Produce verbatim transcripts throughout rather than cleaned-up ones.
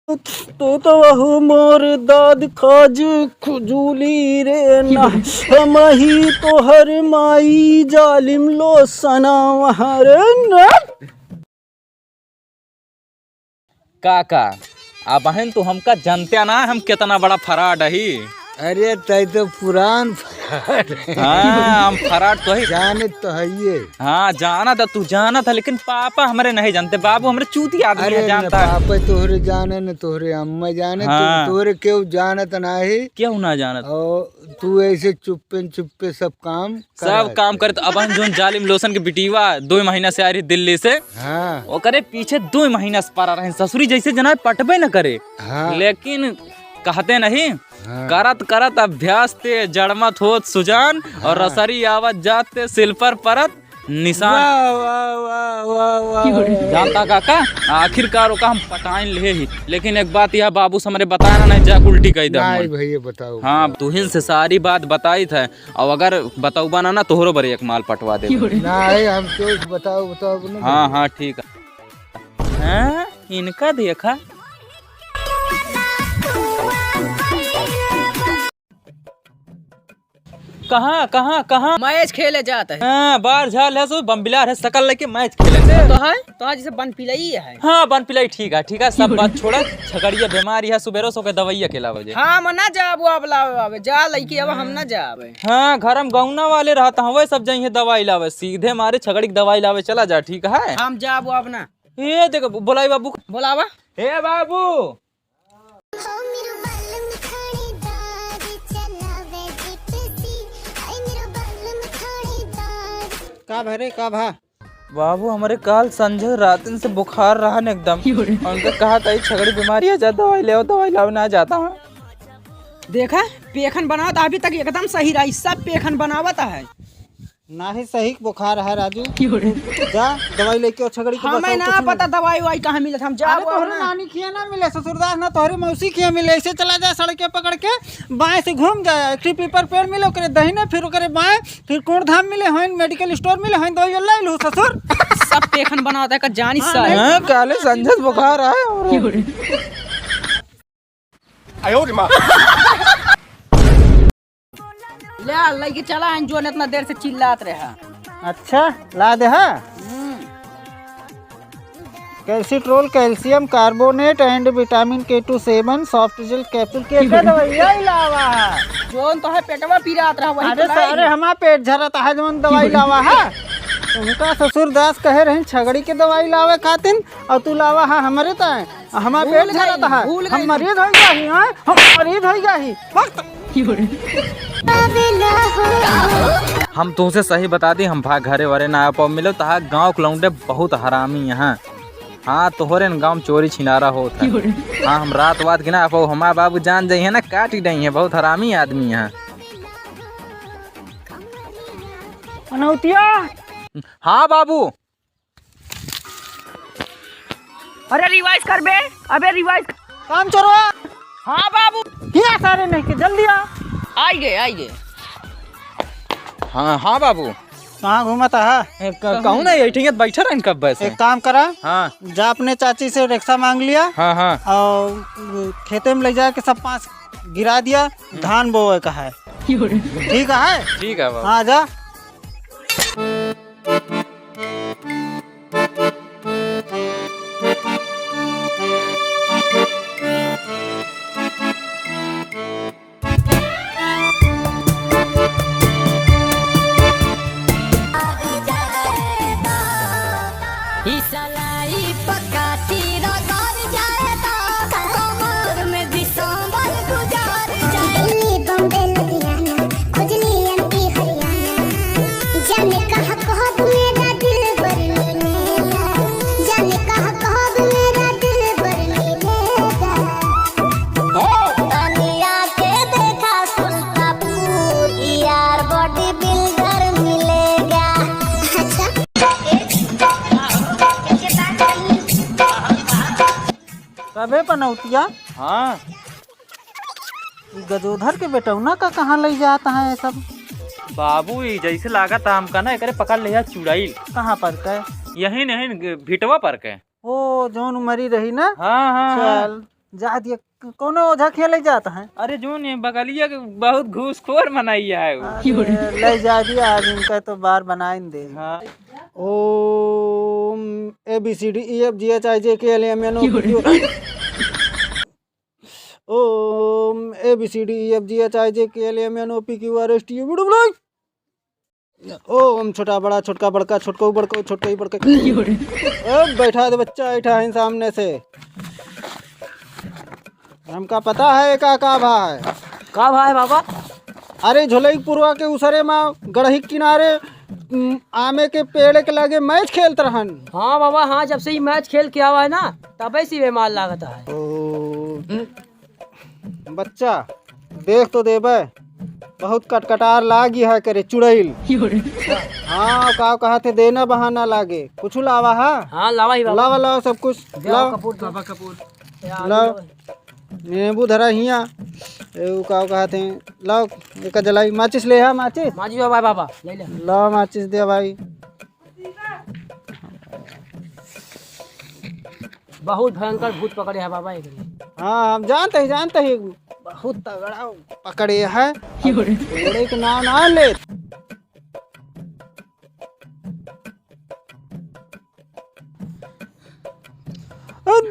तू तो वहू मोर दाद खाज खुजूली रे ना, हम ही तोहर माई जालिम लोसना वहाँ रे ना। काका, अबहिन तू हमका जनत्या ना, हम केतना बड़ा फराड ही। अरे, तै तो पुरान फराड है। हाँ, हम फराड तो ही। जानत तो हइये। हाँ, जानत है, तू जानत है, लेकिन पापा हमरे नहीं जानते। बाबू हमरे चूती आदमी अरे, है, न जानता है। पापा तोहरे जाने, न तोहरे अम्मा जाने, हाँ। तो-, तोहरे केहू जानत नाही। केहू ना जानत। और तू ऐसे चुप्पे न चुप्पे सब काम सब करात काम है। करत। अबहिन जोन जालिम लोसन के बिटिवा दो महीना से आ रही दिल्ली से, हाँ। ओकरे पीछे दो महीना से परा रहे ससुरी, जैसे जना पटबे न करे। हाँ। लेकिन कहते नहीं, हाँ। करत करत अभ्यास ते जड़मत होत सुजान, और हाँ। रसरी आवत जात ते सिल पर परत निशान। वाह, वाह, वाह, वाह, वाह। जानता काका, आखिरकार ओका हम पटाइन लेहे ही, लेकिन एक बात यह बाबू से हमरे बताया ना, नहीं जाके उल्टी कह दे नहीं हमरे। भैया, बताओ, हाँ, बताओ। तुहिन से सारी बात बताइत है, और अगर बतौबा ना, ना तोहरो बरे एक माल पटवा दे। नहीं, हम तो बताओ, बताओ ना। हाँ, हाँ, ठीक है। हाँ, इनका देखा। कहाँ, कहाँ, कहाँ? मैच खेले जात है। हाँ, बार झाल है सो बम बिलार है, सकल लेके मैच खेले जात है। तो है, तो है जैसे बन पिलई है। हाँ, बन पिलई ठीक है, ठीक है, सब बात छोड़ा। छगड़िया बीमारी है, सुबेरो सो के दवाइया के लावे जे। हाँ, हम ना जाबो अब लावे, जा लइके अब हम ना जाबे। हाँ, घर में गौना वाले रहत हवे, सब जइहे दवाई लावे, सीधे मारे छगड़ी के दवाई लावे चला जा, ठीक है? हम जाबो अब ना। ए देख, बोलाई बाबू। बोलावा। ए बाबू। का भा रे, का भा? बाबू, हमरे काल संझे रातिन से बुखार रहन एकदम। उनका कहा था, "ई छगड़ी बीमारी है, जा दवाई ले आओ, दवाई लावे ना जाता हूँ।" देखा, पेखन बनावत अभी तक एकदम सही रही, सब पेखन बनावत है। नाही सही बुखार है राजू। जा दवाई लेके आओ छगड़ी के, हमें बस और ना कुछ पता नहीं। दवाई वाई कहाँ मिलत, हम जाबो अरे तोहरे ना। नानी खिया ना मिले, ससुरदास ना तोहरे मौसी खिया मिले, ऐसे चला जा सड़क के पकड़ के, बाएं से घूम जा, एक ठे पीपर पेड़ मिले, ओकरे दहिने, फिर ओकरे बाएं, फिर कोण धाम मिले, होइन मेडिकल स्टोर मिले, होइन दवाई ले लू ससुर। सब पेखन बनावत है का जानी हाँ, सारे। नहीं। हाँ, काले संझत बुखार है और ले आ, लइके चला है, जोन इतना देर से चिल्लात रहा। अच्छा, ला दे हा। हम्म। Calcitrol, calcium carbonate and vitamin K two seven, soft gel capsule, के के दवाइया ही लावा है। जोन तो है पेटवा पिरात रहा, वही अरे तो लाई। सारे हमार पेट झरत है, जोन दवाई लावा है। उनका ससुर दास कहे रहे छगड़ी के दवाई लावे खातिन, और तू लावा है हमरे ताए। हमार पेट झरत है। भूल गई, भूल गई। हम मरीज हो गया ही, हाँ? हम मरीज हो गया ही। वक्त। हम तुमसे सही बता दी, हम भा घरे वरे ना आ पाओ मिलो, तहा गाँव के लौंडे बहुत हरामी यहाँ। हाँ, तोहरे न गाँव में चोरी छिनारा होत है। हाँ, हम रात वात के ना आ पाओ, हमार बाबू जान जाइए ना, काट ही नहीं है, बहुत हरामी आदमी यहाँ। अनौतिया। हाँ बाबू। अरे revise कर बे, अबे revise। काम चोरवा। हाँ बाबू। किया सारे नहीं के, जल्दी आ। आई गए, आई गए। हाँ, हाँ बाबू। कहाँ घूमत है? ए, क-, कहूँ ना, यही ठिया बैठा रहन कब से। एक काम करा। हाँ। जा अपने चाची से रिक्शा मांग लिया। हाँ, हाँ। और खेते में ले जाके सब पाँच गिरा दिया, धान बोवे का है। ठीक है? ठीक है बाबू। हाँ, जा। ई साला ई पकाती रगड़ जाए दा, कमर में दिसंबर गुजार जाए। दिल्ली, बॉम्बे, लुधियाना, खुजली एमपी हरियाणा। जाने कहाँ कब मेरा दिलबर मिलेगा, जाने कहाँ कब मेरा दिलबर मिलेगा। ओ, तनिया के देखा सुल्तापुर, यार बॉडी बिल्डर मिलेगा। अच्छा। तबे पनौतिया। हाँ। ई गजोधर के बेटौना का कहाँ लई जात हैं ये सब? बाबू, ई जैसे लागत है हमका ना, एकरे पकड़ ले जा चुड़ैल। कहाँ पर के? यही नहीं, भिटवा पर के। ओ, जौन मरी रही ना? हाँ, हाँ, हाँ। चल, जा दिया, कौनो ओझा खेले जात है? अरे जो ने बगलिया के बहुत घूसखोर मनैया है वो। अरे, ले जा दिया, आज इनका तो बार बनाइन दे। हाँ। ओम A B C D E F G H I J K L M N O P Q। ओम A B C D E F G H I J K L M N O P Q R S T U V W। ओम छोटा बड़ा, छोटका बड़का, छोटको बड़को, छोटको ही बड़को। अब बैठा दे बच्चा, बैठा है सामने से। हमका पता है का, का भा है। का भा है बाबा? अरे झोलई पुरवा के उसरे मा गड़ही किनारे, उम, आमे के पेड़ के लगे मैच खेलत रहन। हाँ बाबा, हाँ, जब से ई मैच खेल के आवा है ना, तबे से बीमार लागत है। ओ, बच्चा, देख तो देबे, बहुत कटकटार लागी है करे चुड़ैल। हाँ, का कहा थे, देना बहाना लागे। कुछ लावा है? हाँ, लावा ही बाबा। लावा, लावा सब कुछ, दे लावा। कपूर, बाबा कपूर। लावा। नींबू धरा हिया। ए, उ का कहा थे, लावा, एक जलाई, माचिस ले आ, माचिस। माचिस बाबा, बाबा, ले ले। लावा, माचिस दे भाई। बहुत भयंकर भूत पकड़े है बाबा एकरे। हाँ, हम जानते ही, जानते ही, बहुत तगड़ा पकड़े है। थोड़े के नाम ना ले।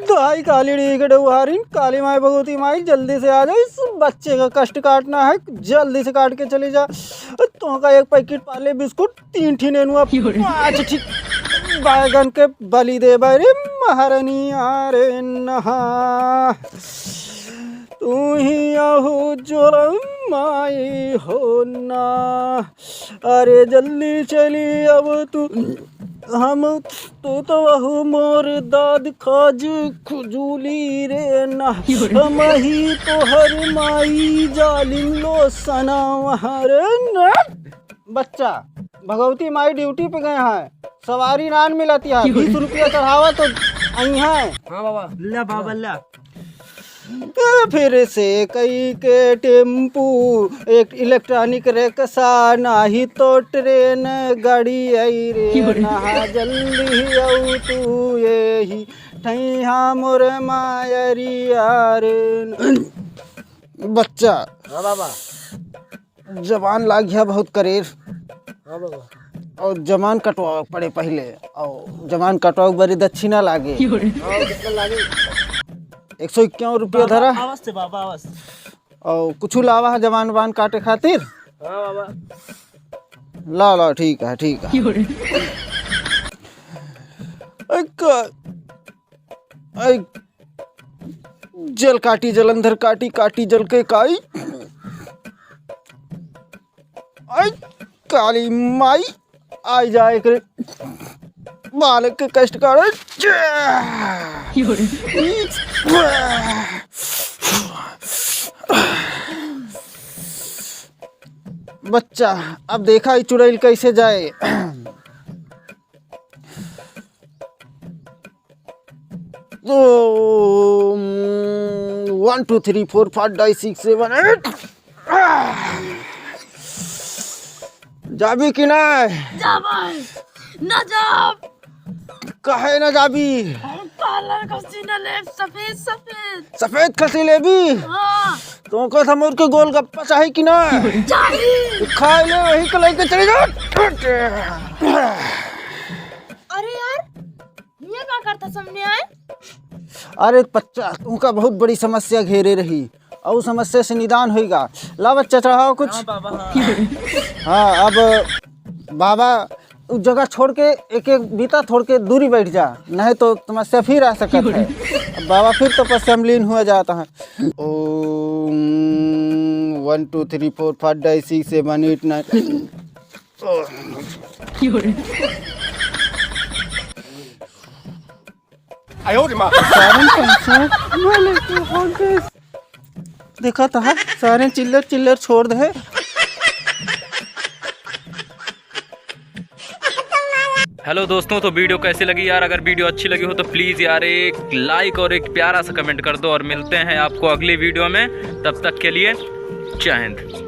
दाई काली री के डौहारिन, काली माई, भगवती माई, जल्दी से आ जाओ, इस बच्चे का कष्ट काटना है, जल्दी से काट के चली जा। तोहका एक पैकेट पार्ले बिस्कुट, तीन ठी नेनुआ, पाँच ठी बैगन के बलि देबे रे महारानी। अरे नहा, तू ही अहू जोरम माई हो ना। अरे जल्दी चली अब तू, हम तू तो वहू मोर दाद खाज खुजूली रे ना। हम ही तोहर माई जालिम लो सना वहाँ रे ना। बच्चा, भगवती माई ड्यूटी पे गए हैं, सवारी नान मिलती है, बीस रुपया चढ़ावा तो आई हैं। हाँ बाबा। ला बाबा ला। फिर से कई के टेम्पू, एक इलेक्ट्रॉनिक रिक्शा, नाही तो ट्रेन गाड़ी आई रे। नहा जल्दी आऊ तू यही ठैहा मोर मायरिया रे। बच्चा, हाँ बाबा। जबान लाग गया बहुत करेर। हाँ बाबा। और जबान कटवावे पड़े पहिले, और जबान कटवावे बड़ी दक्षिणा लागे। हाँ, कितना लागे? एक सौ इक्यावन रुपया धरा। अवश्य बाबा, अवश्य। और कुछ लावा है जबान बान काटे खातिर? हाँ बाबा। ला ला, ठीक है, ठीक है। एक, एक जल काटी जलंधर काटी, काटी जल के काई। आई काली माई, आई जाए करे बालक के कष्ट काढ़े। बच्चा, अब देखा ई चुड़ैल कैसे जाए। तो, one, two, three, four, five, six, seven, eight। जाबी कि नाय? जाबै। ना जाब। काहे ना जाबी? हम काला खसी ना लेब, सफेद, सफेद। सफेद खसी लेबी? हाँ। तो का समझ के गोलगप्पा चाही कि ना? चाही। तो खाए ले, वही को लेके चले जाओ। अरे यार, ये का करता सामने आए? अरे बच्चा, तुमका बहुत बड़ी समस्या घेरे रही, और समस्या से निदान होइगा। ला बच्चा, चढ़ाओ कुछ। हाँ बाबा, हाँ। हाँ, अब बाबा उस जगह छोड़ के एक एक बीता छोड़ के दूरी बैठ जा, नहीं तो समस्या फिर आ सकत है। अब बाबा फिर तपस्या में लीन हुआ जाता है। ओम one, two, three, four, five, six, seven, eight, nine। सारन पैसा ना लेके भाग गए। देखा था, सारे चिल्लर चिल्लर छोड़ दे। हेलो दोस्तों, तो वीडियो कैसी लगी यार? अगर वीडियो अच्छी लगी हो तो प्लीज़ यार एक लाइक और एक प्यारा सा कमेंट कर दो, और मिलते हैं आपको अगली वीडियो में। तब तक के लिए जय हिंद।